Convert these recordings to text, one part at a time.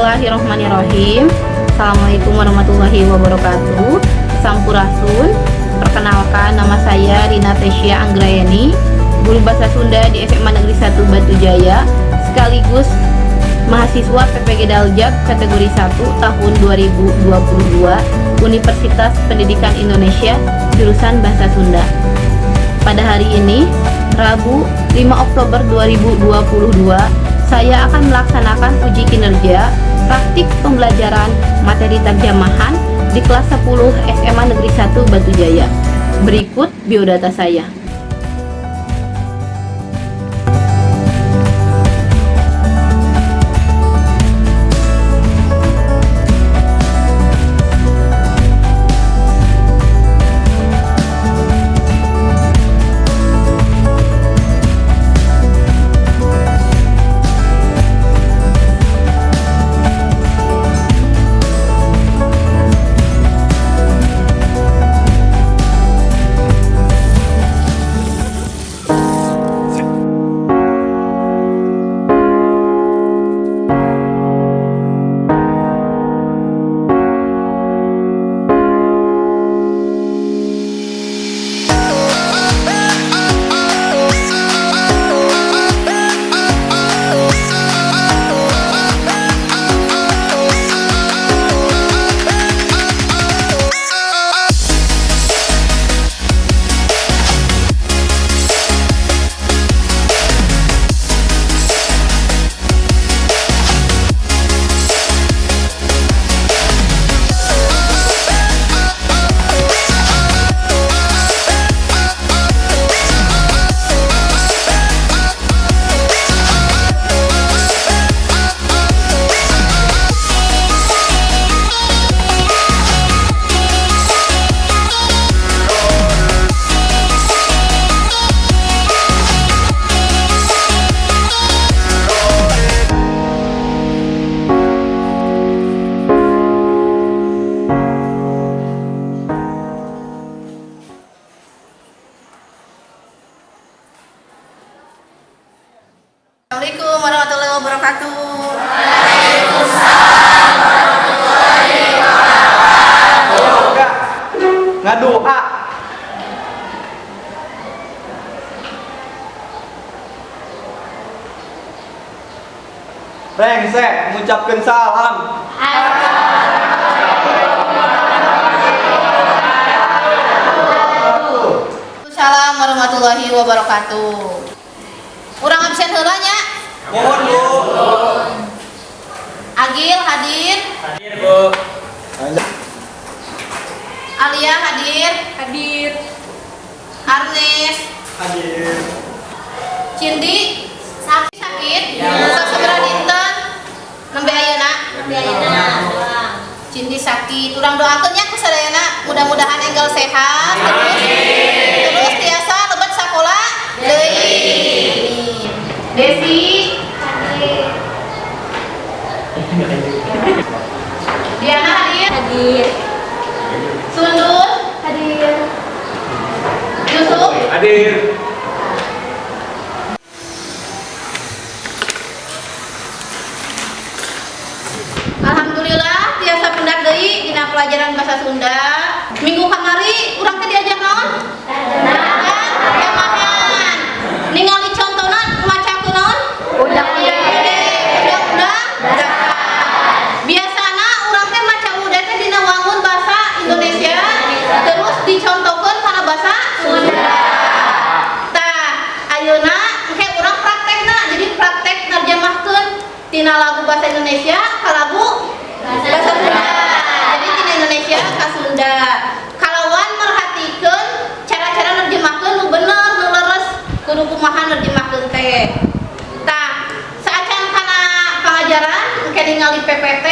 Bismillahirrahmanirrahim. Assalamualaikum warahmatullahi wabarakatuh. Sampurasun. Perkenalkan, nama saya Rina Tesya Anggraeni, guru bahasa Sunda di SMA Negeri 1 Batujaya, sekaligus mahasiswa PPG Daljab kategori 1 tahun 2022 Universitas Pendidikan Indonesia, jurusan Bahasa Sunda. Pada hari ini, Rabu 5 Oktober 2022, saya akan melaksanakan uji kinerja praktik pembelajaran materi terjemahan di kelas 10 SMA Negeri 1 Batujaya. Berikut biodata saya. Assalamualaikum warahmatullahi wabarakatuh. Waalaikumsalam warahmatullahi wabarakatuh. Ngadoa. Rengsek mengucapkan salam. Assalamualaikum warahmatullahi wabarakatuh. Urang absen heula nya. Mohon, Bu. Agil hadir. Hadir, Bu. Alia hadir. Hadir. Arnes. Hadir. Cindi sakit sakit. Ya. Sabaraha dinten? Nembe ayeuna. Nembe ayeuna. Cindi sakit. Urang doakeun nya ku sadayana, mudah-mudahan enggal sehat terus. Terus tiasa lebet sakola deui. Desi. Hadir. Diana hadir. Hadir. Sundus. Hadir. Yusuf. Hadir. Alhamdulillah tiasa pendak deui dina pelajaran bahasa Sunda. Minggu kamari urang teh diajar naon? Terjemahan. Ningali contona macakeun naon? Undang-undang. Undang-undang dasar. Biasana urang teh maca UUD teh dina wangun bahasa Indonesia, terus dicontohkeun kana bahasa Sunda. Tah, ayeuna engke urang praktekna, jadi praktek nerjemahkeun tina lagu bahasa Indonesia ka lagu bahasa Sunda. Jadi tina Indonesia ka Sunda. Kalawan merhatikeun cara-cara nerjemahkeun nu bener, nu leres, kudu kumaha nerjemahkeun teh. Tah, saacan kana pangajaran engke ningali PPT,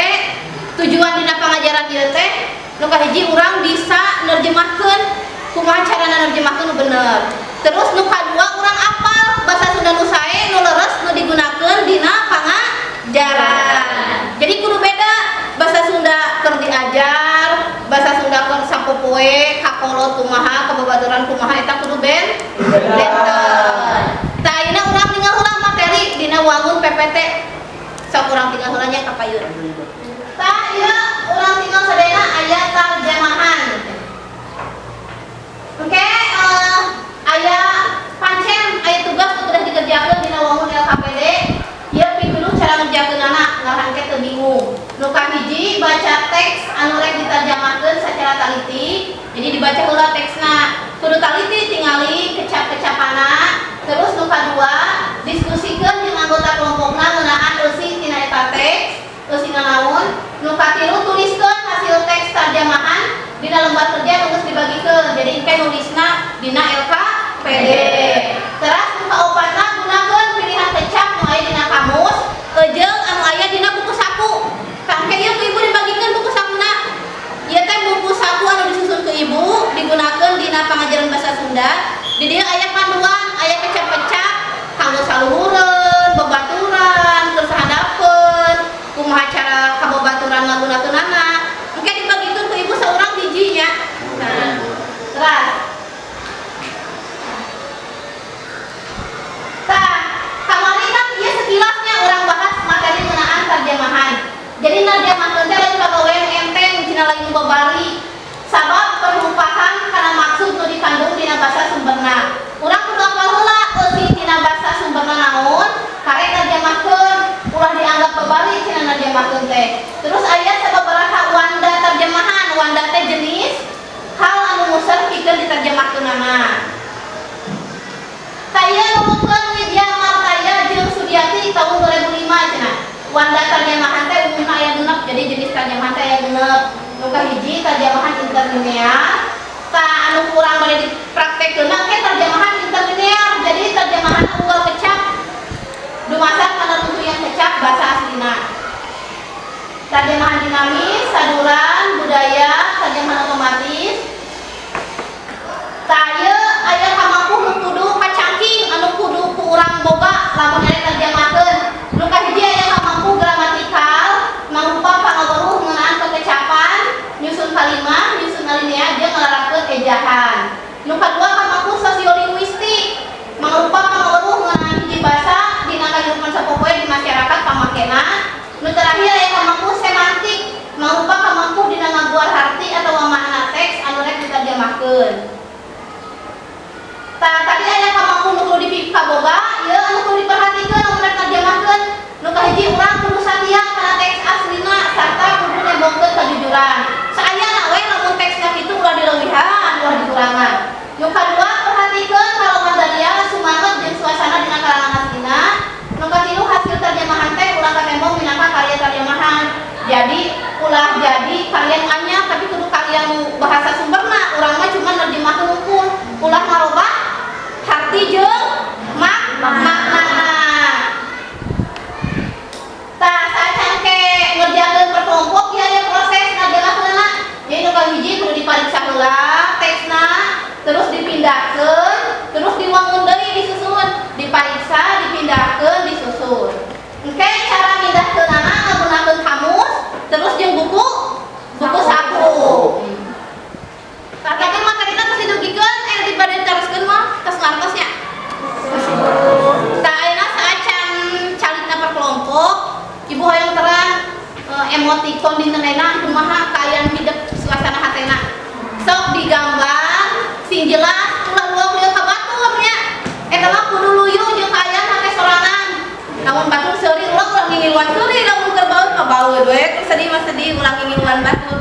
tujuan dina pangajaran ieu teh nu kahiji urang bisa nerjemahkeun kumaha carana nerjemahkeun nu bener. Terus nu kadua urang apal bahasa Sunda nu sae, nu leres, nu digunakeun dina pangajaran. Jadi kudu beda bahasa Sunda keur diajar, bahasa Sunda keur sapopoe, kakolot kumaha, kababaturan kumaha, eta kudu benten. Tah, ayeuna urang ningal heula materi dina wangun PPT. Sok urang tingal heula nya ka payun. Tah, ieu urang tingal sadayana aya tarjamahan. Oke, aya pancen aya tugas nu kedah dikerjakeun dina wangun LKPD. Ieu pituduh cara ngerjakeunana, ngalahan ke teu bingung. Nu kahiji, baca teks anu rek diterjemahkeun secara taliti. Jadi dibaca heula teksna. Kudu taliti tingali kecap-kecapana. Terus nu kadua, diskusikeun jeung anggota kelompokna ngeunaan eusi tina eta teks, eusina naon. Nu katilu, tuliskeun hasil teks terjemahan dina lembar kerja nu geus dibagikeun. Jadi engke nulisna dina LKPD. Teras nu kaopatna, gunakeun pilihan kecap nu aya dina kamus jeung anu aya dina buku saku. Tah, engke ieu ku ibu dibagikeun buku sakuna. Ieu teh buku saku anu disusun ku ibu digunakeun dina pangajaran bahasa Sunda. Di dieu aya panduan, aya kecap-kecap kanggo saluhureun, babaturan, keur sahandapeun, kumaha cara kababaturan ngagunakeunana. Engke dibagikeun ku ibu saurang hiji nya. Nah, terus. Tah, kamari kan ieu sekilasnya urang bahas materi ngeunaan terjemahan. Jadi nerjemahkeun teh lain pagawean enteng, cenah lain babari. Sabab perlu paham kana maksud nu dikandung dina basa sumberna. Urang kudu apal heula eusi tina basa sumberna naon, karek nerjemahkeun, ulah dianggap babari cenah nerjemahkeun teh. Terus aya sababaraha wanda terjemahan, wanda teh jenis hal anu muser pikeun diterjemahkeunana. Tah, ieu numutkeun Widya Martaya jeung Sudiati tahun 2005 cenah. Wanda terjemahan teh umumna aya 6, jadi jenis terjemahan teh aya 6. Nu kahiji terjemahan interlinear. Tah, anu kurang bade dipraktekkeun teh terjemahan interlinear. Jadi terjemahan unggal kecap dumasar kana runtuyan kecap bahasa aslina. Terjemahan dinamis, saduran, budaya, terjemahan otomatis. Tah, ieu aya kamampu nu kudu kacangking anu kudu ku urang boga lamun aya terjemahkeun. Nu kahiji aya kamampu gramatikal, mangrupa pangaweruh ngeunaan kekecapan, nyusun kalimat, nyusun alinea jeung ngelarapkeun ejahan. Nu kadua kamampu sosiolinguistik, mangrupa pangaweruh ngeunaan hiji basa dina kahirupan sapopoe di masyarakat pamakena. Nu terakhir aya kamampu semantik, mangrupa kamampu dina ngaguar harti atawa makna teks anu rek diterjemahkeun. Tah, tadi aya kamampu nu kudu dipikaboga, ieu anu kudu diperhatikeun lamun rek nerjemahkeun. Nu kahiji, urang kudu satia kana teks aslina sarta kudu nembongkeun kajujuran. Saayana we lamun teksna kitu, ulah dileuwihan, ulah dikurangan. Nu kadua, perhatikeun kalawan sumanget jeung suasana dina karangan aslina. Nu katilu, hasil terjemahan teh ulah katembong minangka karya terjemahan. Jadi ulah jadi karya nu anyar, tapi kudu karya nu bahasa sumberna. Urang mah cuma nerjemahkeun hungkul, ulah ngarobah harti jeung makna. Tah, saacan ke ngerjakeun per kelompok ya aya proses ngarjemahkeunna. Jadi nu kahiji kudu dipariksa heula teksna, terus dipindahkeun, terus diwangun deui, disusun, dipariksa, dipindahkeun, disusun. Engke cara mindahkeunana ngagunakeun kamus, terus jeung buku buku saku. Tah, tadi materina tos didugikeun, dibade diteruskeun mah tos ngartos nya. Tah, ayeuna saacan calikna per kelompok, ibu hoyong terang emoticon dinten ayeuna kumaha kaayaan hidup suasana hatena. Sok digambar sing jelas, ulah luak-lieuk ka batur nya. Eta mah kudu luyu jeung kaayaan hate sorangan. Lamun batur seuri, ulah ulah ngingiluan seuri, lamun keur baeud mah baeud we, keur sedih mah sedih, ulah ngingiluan batur.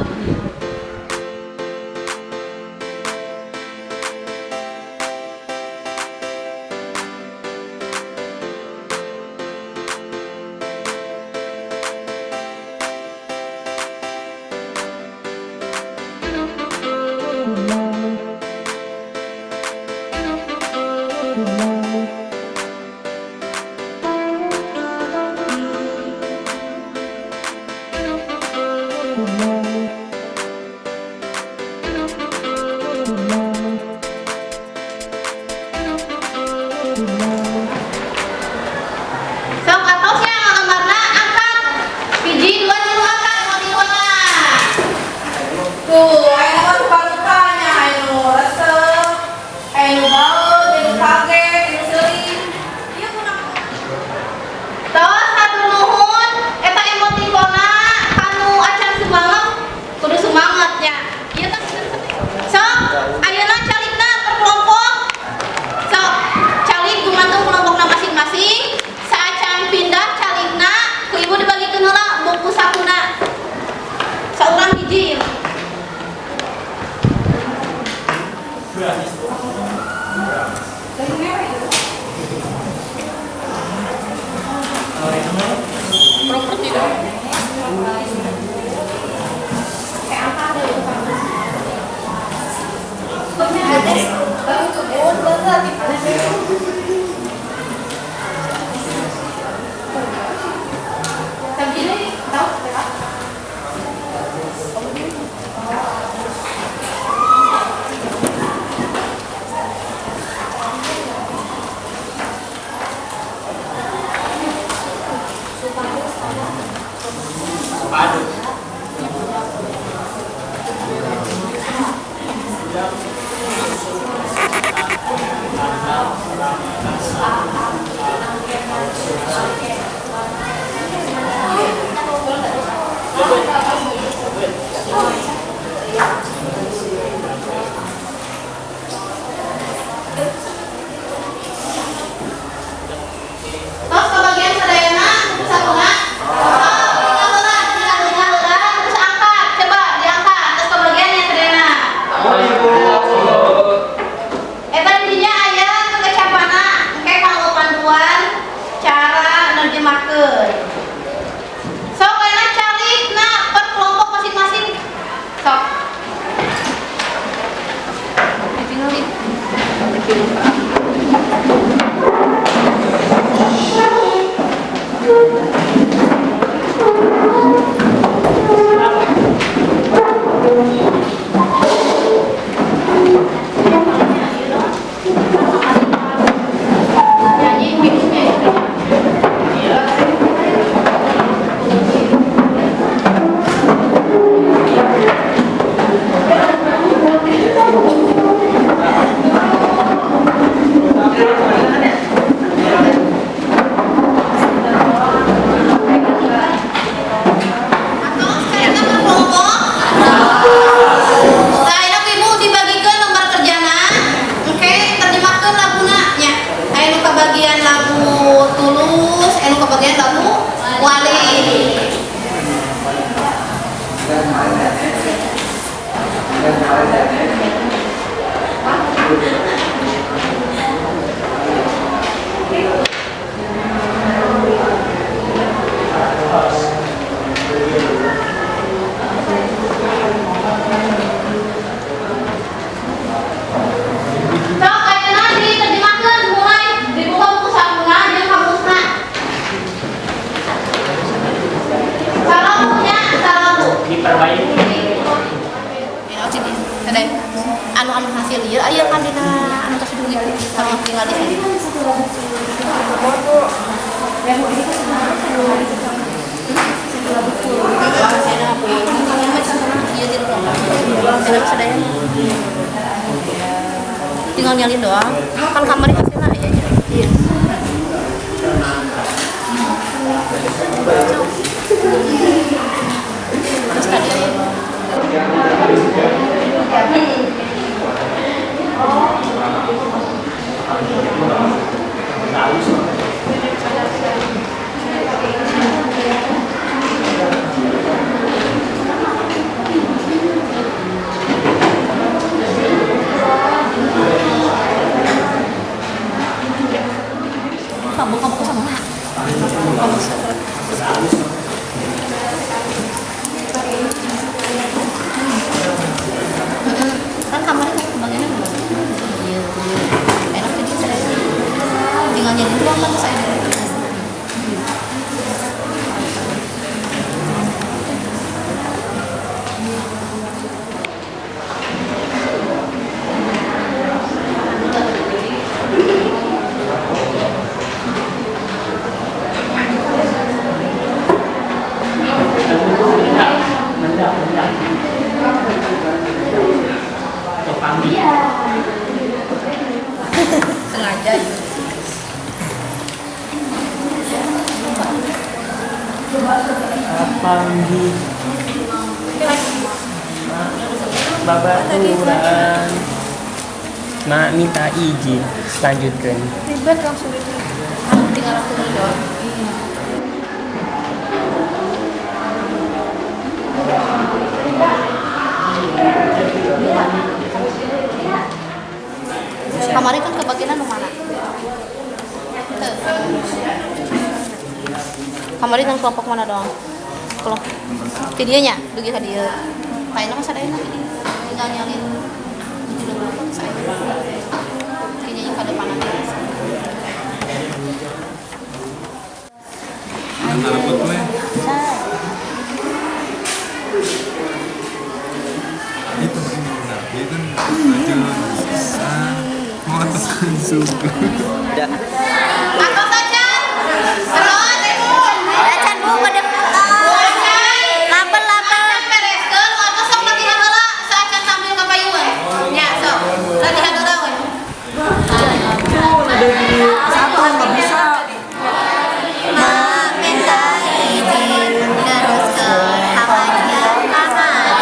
Sok atosnya gambarna, angkat. Hiji, dua, tilu, angkat emoticonnya. Tuh, aya mah rupa-rupanya, aya nu resep, aya nu baeud, aya nu kaget, aya nu seuri. Ieu kunaon? Tos, hatur nuhun. Sok ayeuna diterjemahkeun, mulai dibuka buku sabuna jeung kamusna. Salabunya, salabu. Diperbaiki. Ya, sini. Ada anu anu hasil ieu aya kan dina anu tos dugi sama tinggal di sini. Tinggal nyalin doang kan kamarnya hasilnya aja aja. Iya. Terus tadi aja. Buka, buka buku sama lah. Buka buku. Kan kamarnya kan kebagiannya belum. Iya, iya. Enak jadi saya. Tinggal nyalin doang kan saya. Mendak, mendak. Kepanggil. Sengaja ya. Kapanggih. Babaturan. Mak minta izin lanjutkan. Ribet langsung itu. Tinggal aku doang. Kemarin kan kebagian nu mana? Teu. Kemarin kan kelompok mana doang? Kelompok. Ti dieu nya, dugi ka dieu. Kayaknya mah sadayana ini tinggal nyalin judul kelompok saya. Kayaknya ka depan nanti. Ngareput we. Itu nah, dia kan aja mau suka. Atau saja. Terus. Acan Bu pada Lapel lapel. Bereskeun atau sok latihan heula saacan tampil ka payungan. Nya sok. Latihan heula we. Satu nggak bisa. Mak minta izin teruskeun hawanya kamari.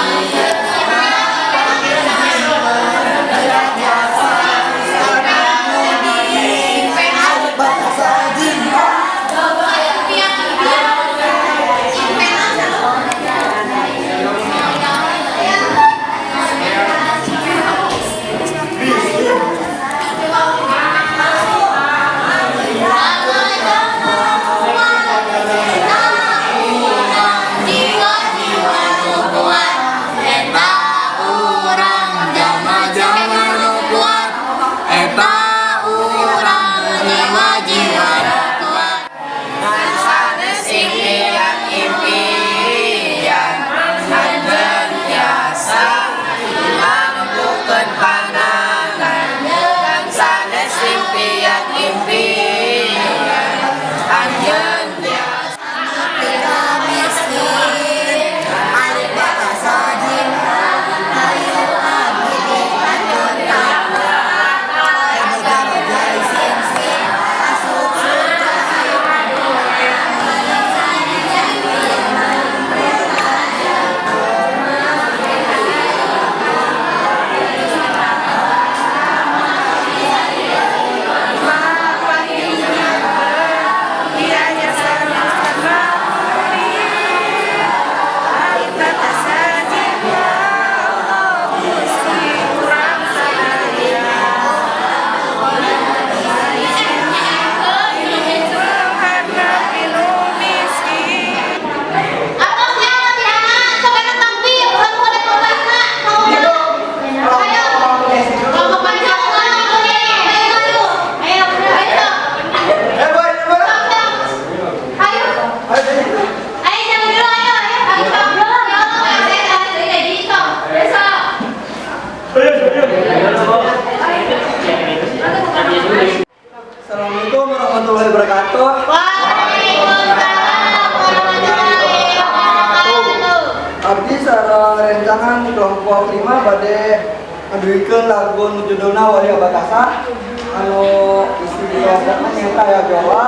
Abdi sareng rencangan di kelompok 5 bade ngadugikeun lagu nu judulna Waria Batasa anu isi di kelompokna nyaeta aya Jola,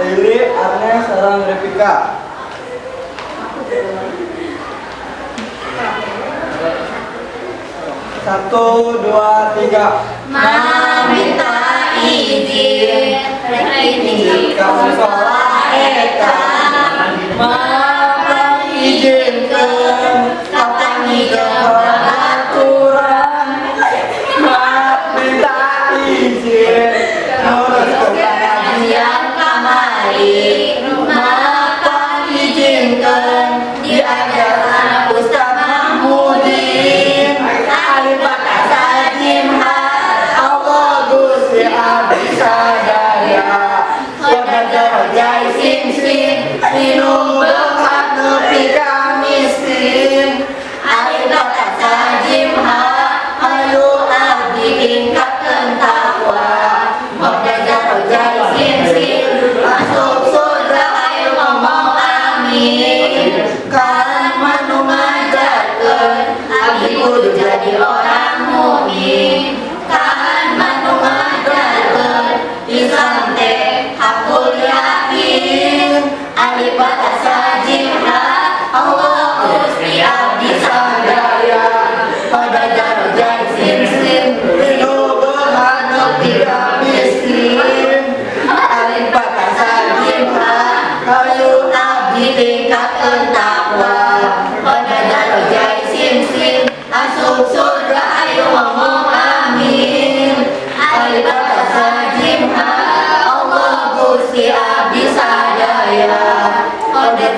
Eli, Arne, sareng Revika. Satu, dua, tiga. Minta izin Ka sekolah eta mapang izinkeun kapan jeung aturan minta izin nuruskeun pengajian kamari mapang izinkeun diajar Ustaz Mahmudin alif ba ta sa jim ha Allah Gusti abdi sadaya Jai sim sim minum beunghar nepi ka miskin alif ba ta sa jim ha hayu abdi tingkatkeun takwa Jai sim sim masuk surga ayo ngomong amin kan manu ngajarkeun abdi kudu jadi orang mukmin kan manu ngajarkeun Islam teh hakul yakin alif ba ta sa jim ha Allah Gusti abdi sadaya pada jai sim sim minu beunghar nepi ka miskin alif ba ta sa jim ha hayu abdi tingkatkeun takwa pada jai sim sim asup surga ayo ngomong amin alif ba ta sa jim ha Allah Gusti abdi sadaya pada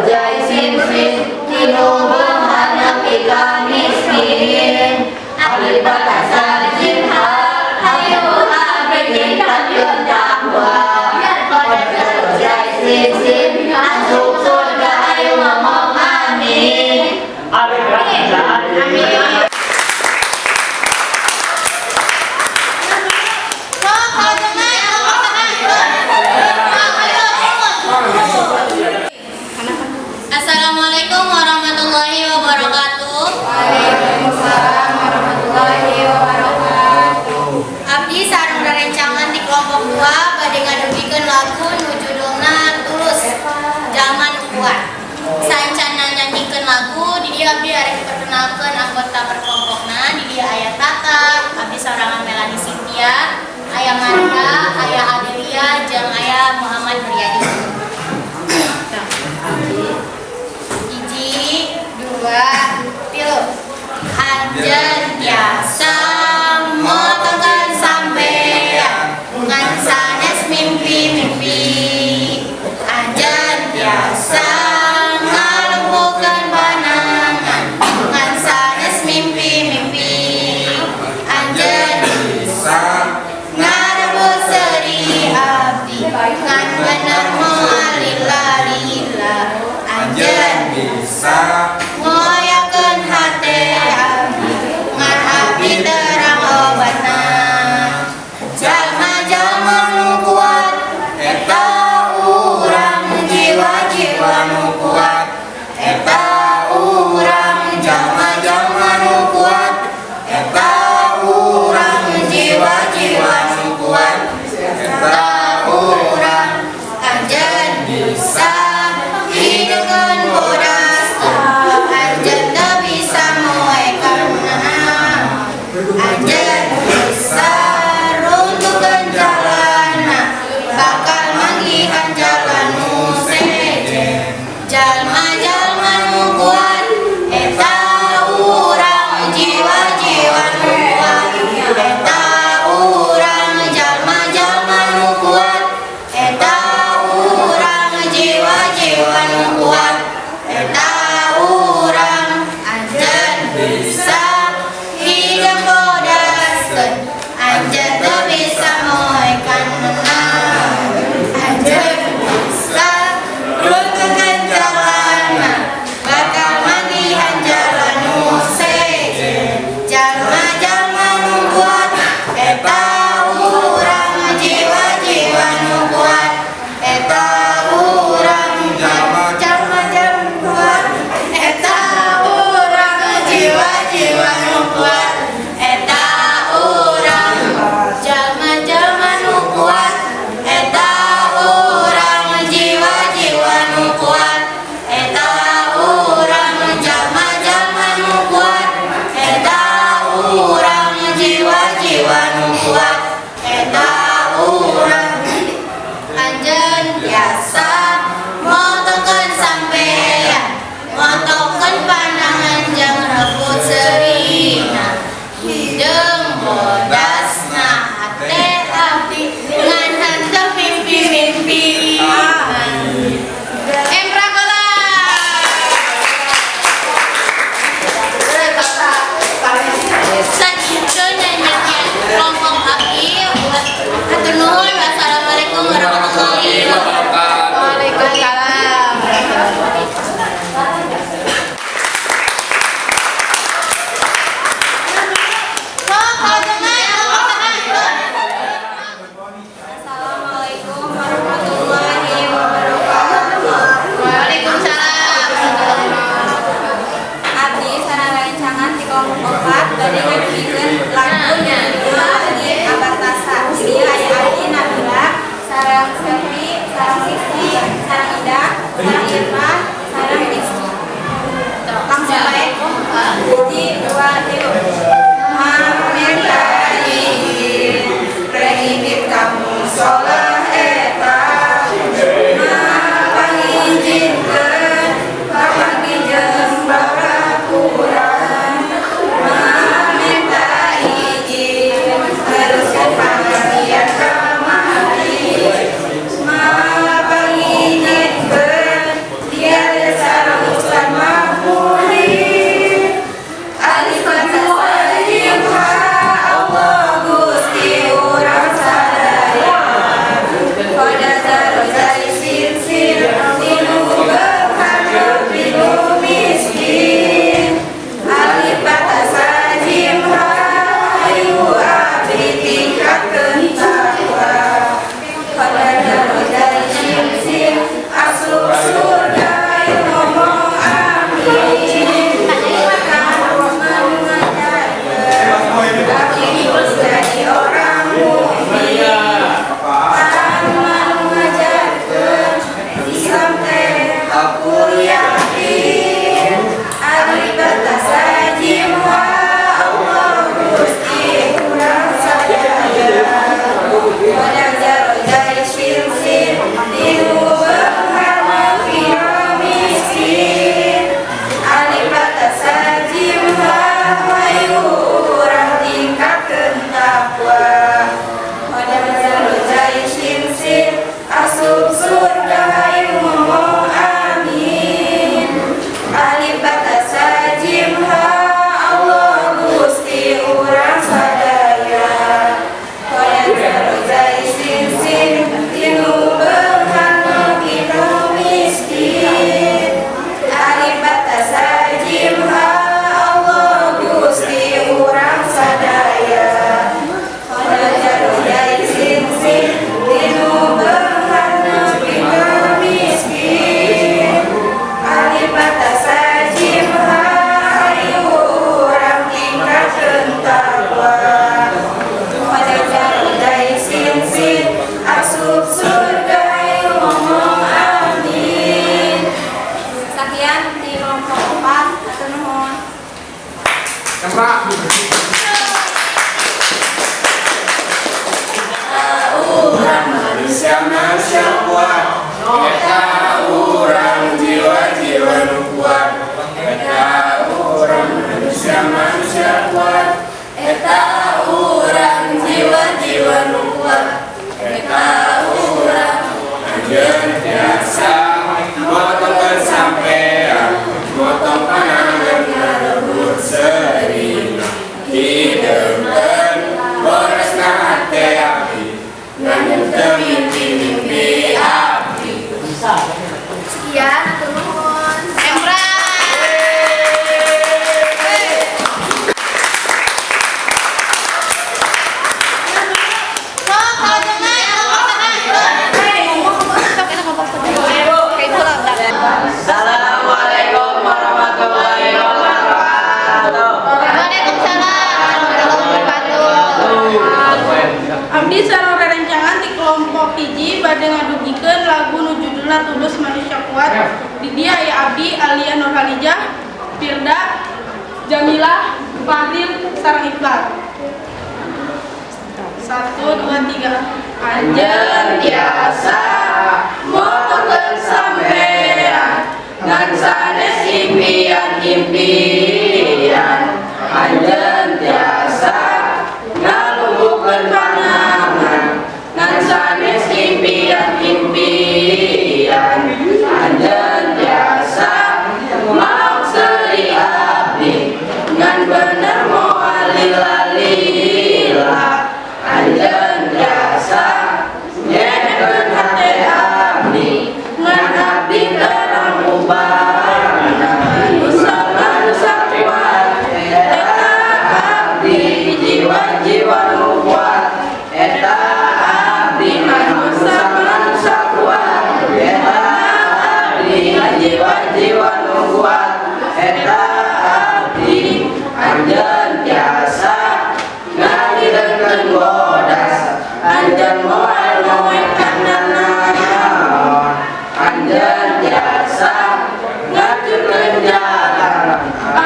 jai sim sim tinu beunghar nepi ka miskin alif ba ta sa jim ha hayu abdi tingkatkeun takwa pada jai sim sim asup surga ayo ngomong amin. Amin. Sok, kalajengna kelompok saha? Sok, ayo. Assalamualaikum warahmatullahi wabarakatuh. Waalaikumsalam warahmatullahi wabarakatuh. Abdi sareng rerencangan di kelompok 2 bade ngadugikeun lagu nu judulna Tulus Jalma Nu Kuat. Saencana nyanyikeun lagu di dieu abdi arek diperkenalkeun anggota perkelompokna. Di dieu aya Tata, abdi sorangan Melani Cynthia, aya Maria, aya Adelia, jeung aya Muhammad Nuryadi. Hiji, dua, tilu. Anjeun tiasa motokeun sampean ngan sanes mimpi-mimpi. Anjeun tiasa ngalumpuhkeun panangan ngan sanes mimpi-mimpi. Anjeun Bisa ngarebut seuri abdi ngan bener moal lila-lila. Anjeun bisa ngoyakeun hate abdi ngan abdi terang obatna. Jalma-jalma nu kuat eta urang, jiwa-jiwa nu kuat eta urang, jalma-jalma nu kuat eta urang, jiwa-jiwa nu kuat eta urang. Anjeun bisa hideungeun bodas, anjeun teu bisa moekanna. Anjeun bisa runtuhkeun jalana bakal manggihan jalan nu sejen. Jalma-jalma nu kuat eta kelompok 4 bade ngadugikeun lagu judulna Wali Abatasa. Di dieu aya Abdi Nabila, sareng Selvi, sareng Sisti, sareng Ida, sareng Irma, sareng Rizky. Langsung bae. Hiji, dua, tilu. Minta izin, rek indit ka musola eta. Pangijinkeun papanggih jeung babaturan. Minta izin teruskeun pangajian kamari. Pangijinkeun dia sareng Ustaz Mahmudi. Alif bata jim ha Allah Gusti urang sadaya. Qada zaro zai sin sin ti nu beunghar nepi nu miskin. Alif bata jim ha hayu abdi tingkatkeun takwa. Qada zaro zai sin sin asup surga hayu ngomong amin. Anu ngajarkeun abdi jadi orang mukmin. Anu ngajarkeun Islam teh hakul yakin. Alif bata jim ha Allah Gusti urang sadaya. Qada zaro zai sin sin ti nu beunghar nepi ka miskin. Alif bata jim ha hayu urang tingkatkeun takwa. Qada zaro zai sin sin asup surga hayu ngomong amin. Alif bata jim ha Allah Gusti urang sadaya. Qada zaro zai sin sin ti nu beunghar nepi ka miskin. Alif bata jim ha Allah Gusti urang sadaya. Qada zaro zai sin sin ti nu beunghar nepi ka miskin. Alif bata jim ha hayu urang tingkatkeun takwa. Qada zaro zai sin sin asup surga hayu ngomong amin. Sekian di kelompok 4, hatur nuhun. Kempak. Urang manusia manusia kuat, eta urang jiwa-jiwa nu kuat, eta urang manusia manusia kuat, eta urang jiwa-jiwa nu kuat, eta urang. Anjeun tiasa motongkeun sampean, motong panangan ngarebut seurina, hideungkeun boresna hate abdi, ngan teu mimpi-mimpi abdi. Sekian, hatur nuhun. Empra. Sok, kalau jangan, ngomong saha? Sok, enak ngomong saha. Kayak ibu lah, udah. Assalamualaikum warahmatullahi wabarakatuh. Waalaikumsalam warahmatullahi wabarakatuh. Abdi sareng rerencangan di kelompok 1 bade ngadugikeun lagu nu judulna Tulus Manusia Kuat. Di dieu aya abdi Alia Nurhalijah, Firda, Jamilah, Fadil, sareng Iqbal. 1, 2, 3. Anjeun tiasa motokeun sampean ngan sanes impian-impian. Anjeun tiasa ngalumpuhkeun panangan ngan sanes impian-impian. Anjeun tiasa maok seuri abdi ngan bener moal lila-lila. Anjeun tiasa nyekeun hate abdi ngan abdi terang ubahna. Manusia manusia kuat eta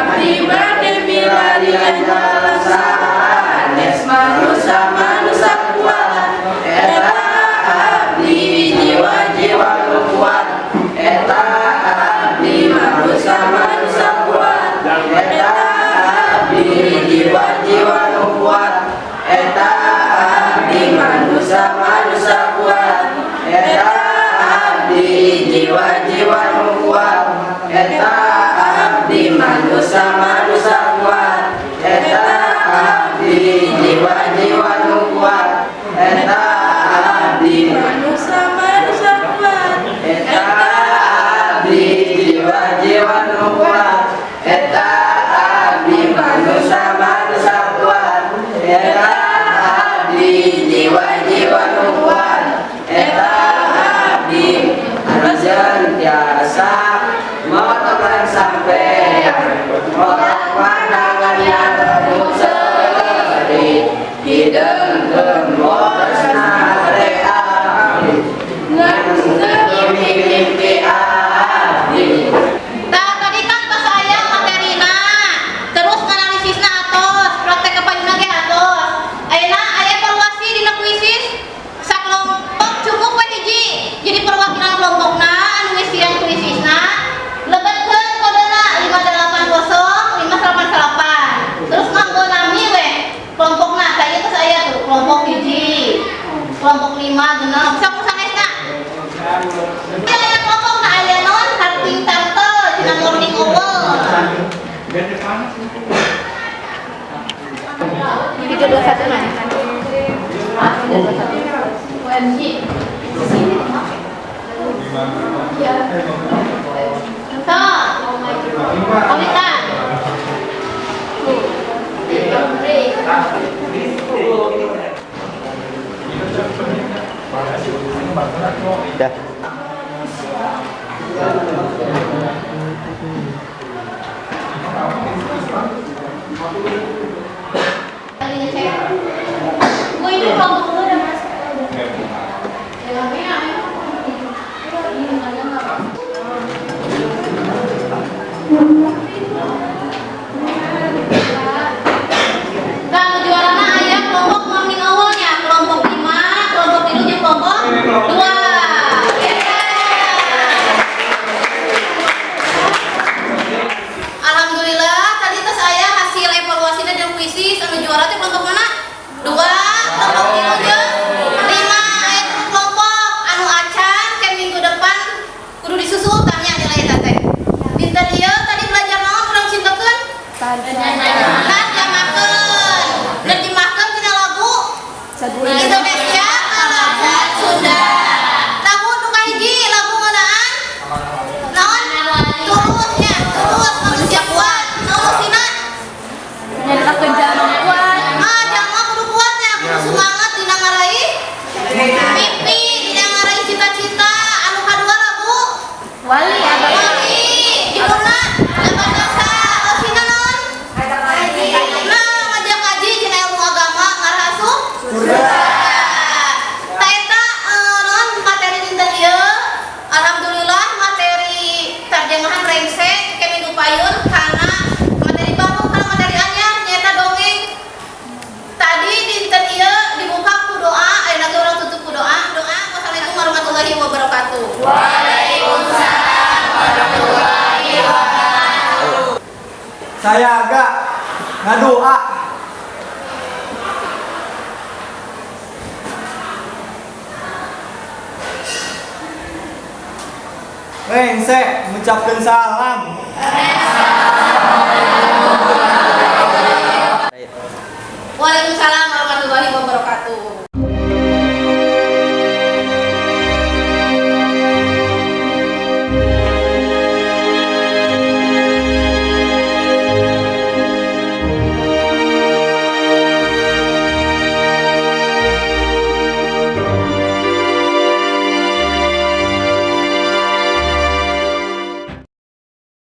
Abdi bade milarian jalan sanes manusia manusia kuat. Eta abdi jiwa-jiwa nu kuat. Eta abdi manusia manusia kuat. Eta abdi jiwa-jiwa nu kuat. Eta abdi manusia manusia kuat. Eta abdi jiwa-jiwa nu kuat. Eta abdi manusia manusia kuat. Eta abdi jiwa-jiwa nu kuat. Eta abdi manusia manusia kuat. Eta abdi jiwa-jiwa nu kuat. Eta abdi manusia manusia kuat. Eta abdi jiwa-jiwa nu kuat. Eta abdi anjeun tiasa motokan sampean motok pandangan yang seuri hideung gemosna teh abdi ngan mimpi abdi. Nah, tadi kan pas aya materina, terus analisisna atos, praktek kapayuna ge atos. Ayeuna aya evaluasi dina kuisis, sakelompok cukup we hiji. Jadi perwakilan kelompokna anu ngisian kuisisna lebetkeun kodena 580 588. Terus nganggo nami we kelompokna, tah ieu geus aya tuh kelompok hiji, kelompok 5 genep, sok sanesna. Aya kelompokna aya naon Harping Turtle cenah Morning Owl. 321 mana? 321. OMG. So, komitan. Dah. Lagi ngecek. Bu, ini kelompok lu udah masuk. Ya, Nah, juarana aya kelompok Morning Owl-nya, kelompok 5, kelompok 3 jeung kelompok 2. Alhamdulillah, tadi tos aya hasil evaluasinya dan kuisis anu juara teh kelompok mana? 2, kelompok 3 jeung 5. Aya tilu kelompok anu acan ke minggu depan kudu disusul tanya nilai eta teh. Dinten ieu tadi belajar naon urang cintakeun? Nerjemahkeun. Nerjemahkeun tina lagu Indonesia ke lagu Sunda. Lagu nu kahiji lagu ngeunaan naon? Tulusnya, tulus manusia kuat. Naon eusina? Ah, jalma kudu kuatnya, kudu semangat dina ngaraih mimpi, dina ngaraih cita-cita. Anu kadua lagu Wali. Wali, judulna Nabatasa. Eusina naon? Nah, ngajak ngaji cenah ilmu agama ngarah asup surga. Tah eta naon materi dinten ieu? Alhamdulillah materi terjemahan rengse ke minggu payun karena materi baru karena materi anyar nyaeta dongeng. Tadi dinten ieu dibuka ku doa, ayeuna ge urang tutup ku doa. Doa, wassalamualaikum warahmatullahi wabarakatuh. Waalaikumsalam warahmatullahi wabarakatuh. Saya agak ngadoa. Rengse ngucapkeun salam. Assalamualaikum.